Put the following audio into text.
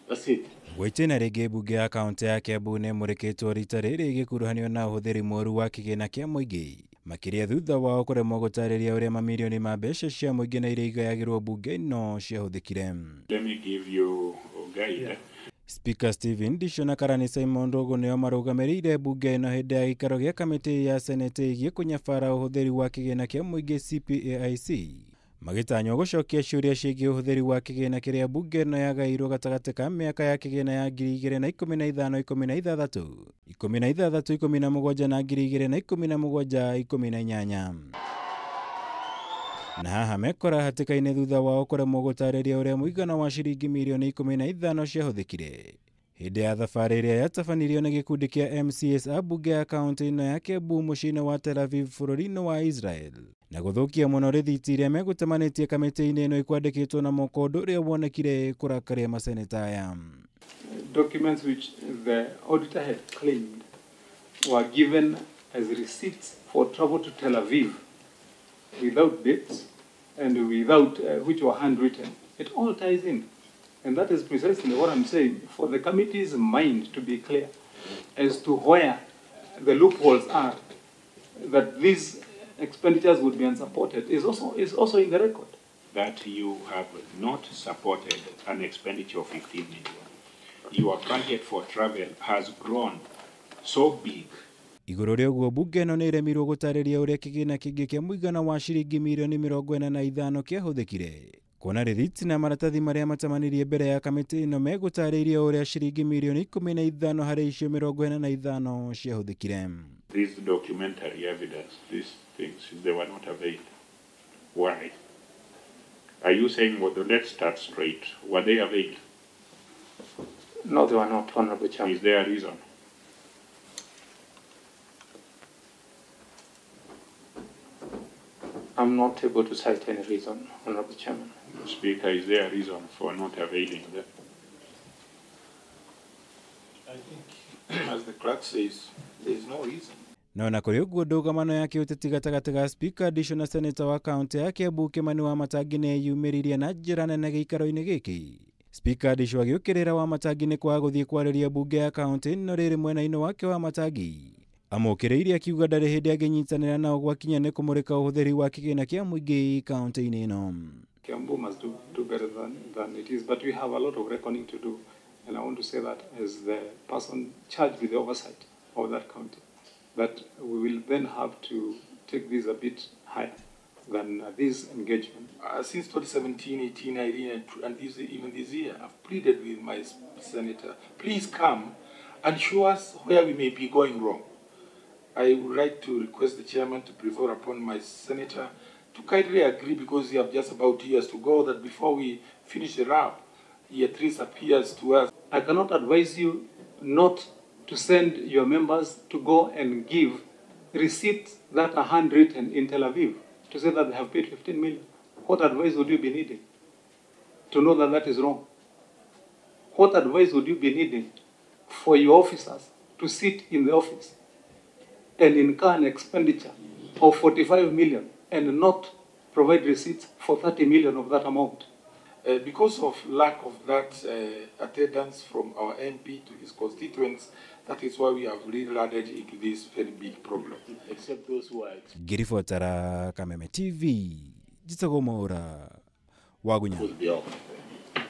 That's it. Gwĩtina rĩngĩ mbunge ya kaunti ya Kiambu nĩ ĩmũrĩkĩtwo rita rĩrĩ ĩgĩkuruhanio na ũhũthĩri mũũru wa kĩgĩna kĩa mũingĩ makĩria thutha wao kũremwo gũtarĩria ũrĩa mamirioni ma mbeca cia mũingĩ na iria igayagĩrwo mbunge ĩno ciahũthĩkire. Let me give you a guide. Yeah. Speaker Stephen Ndisho na Karani Simon Ndogo nĩo marũgamĩrĩire mbunge ĩno hĩndĩ ya gĩikaro gĩa kamĩtĩ ya Senate ĩgiĩ kũnyabara ũhũthĩri wa kĩgĩna kĩa mũingĩ CPAIC magĩtanywo gũcokia ciũria ciĩgiĩ ũhũthĩri wa kĩgĩna kĩrĩa mbunge ĩno yagaĩirwo gatagatĩ ka mĩaka ya kĩgĩna ya 2015 16 16 17 na 2017 18. Na haha mekora hatĩka-inĩ thutha wao kũremwo gũtarĩria ũrĩa mũigana wa ciringi mirioni 15 ciahũthĩkire hĩndĩ ya thabarĩ ĩrĩa yatabanirio nĩ gĩkundi kĩa MCS a mbunge ya kaunti ĩno ya Kiambu mũciĩ-inĩ wa Tel Aviv bũrũri-inĩ wa Israel na gũthũkia mũno rĩthiti iria megũtemanĩtie kamĩtĩ-inĩ ĩno ikwandĩkĩtwo na moko ũndũ ũrĩa wonekire kũrakaria maseneta aya. Documents which the auditor had claimed were given as receipts for travel to Tel Aviv without dates and without which were handwritten. It all ties in. And that is precisely what I'm saying, for the committee's mind to be clear as to where the loopholes are, that these expenditures would be unsupported, is also in the record. That you have not supported an expenditure of 15 million. Your budget for travel has grown so big. Igũrũ rĩa ũguo mbunge ĩno nĩ ĩremirwo gũtarĩria ũrĩa kĩgĩna kĩngĩ kĩa mũigana wa ciringi mirioni 45 kĩahũthĩkire kuona rĩthiti na maratathi marĩa matamanirie mbere ya kamĩtĩ ĩno megũtarĩirie ũrĩa ciringi mirioni 15 harĩ icio 45 ciahũthĩkire. This documentary evidence, these things, they were not availed. Why? Are you saying, well, let's start straight. Were they availed? No, they were not, Honorable Chairman. Is there a reason? I'm not able to cite any reason, Honorable Chairman. Speaker, is there a reason for not availing them? I think, as the clerk says, there is no reason. No na kũrĩ ũguo ndũgamano ya kĩũteti gatagatĩ ga Speaker Ndisho na Senator wa kaunti ya Kiambu Kimani Wamatangi nĩ eyumĩririe na njĩra nene gĩikaro-inĩ gĩkĩ. Speaker Ndisho agĩũkĩrĩra Wamatangi nĩ kwaga gũthiĩ kwarĩria mbunge ya kaunti ĩno rĩrĩ mwena-inĩ wake Wamatangi amũkĩrĩirie akiuga ndarĩ hĩndĩ angĩnyitanĩra nao gwakinya nĩ kũmũrĩka ũhũthĩri wa kĩgĩna kĩa mũingĩ kaunti-inĩ ĩno. Kiambu must do better than it is, but we have a lot of reckoning to do, and I want to say that as the person charged with the oversight of that county, that we will then have to take this a bit higher than this engagement. Since 2017, 18, 19, and this, even this year, I've pleaded with my senator, please come and show us where we may be going wrong. I would like to request the chairman to prevail upon my senator to kindly agree, because we have just about 2 years to go, that before we finish the wrap, he at least appears to us. I cannot advise you not to send your members to go and give receipts that are handwritten in Tel Aviv to say that they have paid 15 million. What advice would you be needing to know that that is wrong? What advice would you be needing for your officers to sit in the office and incur an expenditure of 45 million and not provide receipts for 30 million of that amount? Because of lack of that attendance from our MP to his constituents, that is why we have really landed into this very big problem. Except those who are... Ngiribotara Kameme TV, njĩtagwo Mwaũra wa Gunya.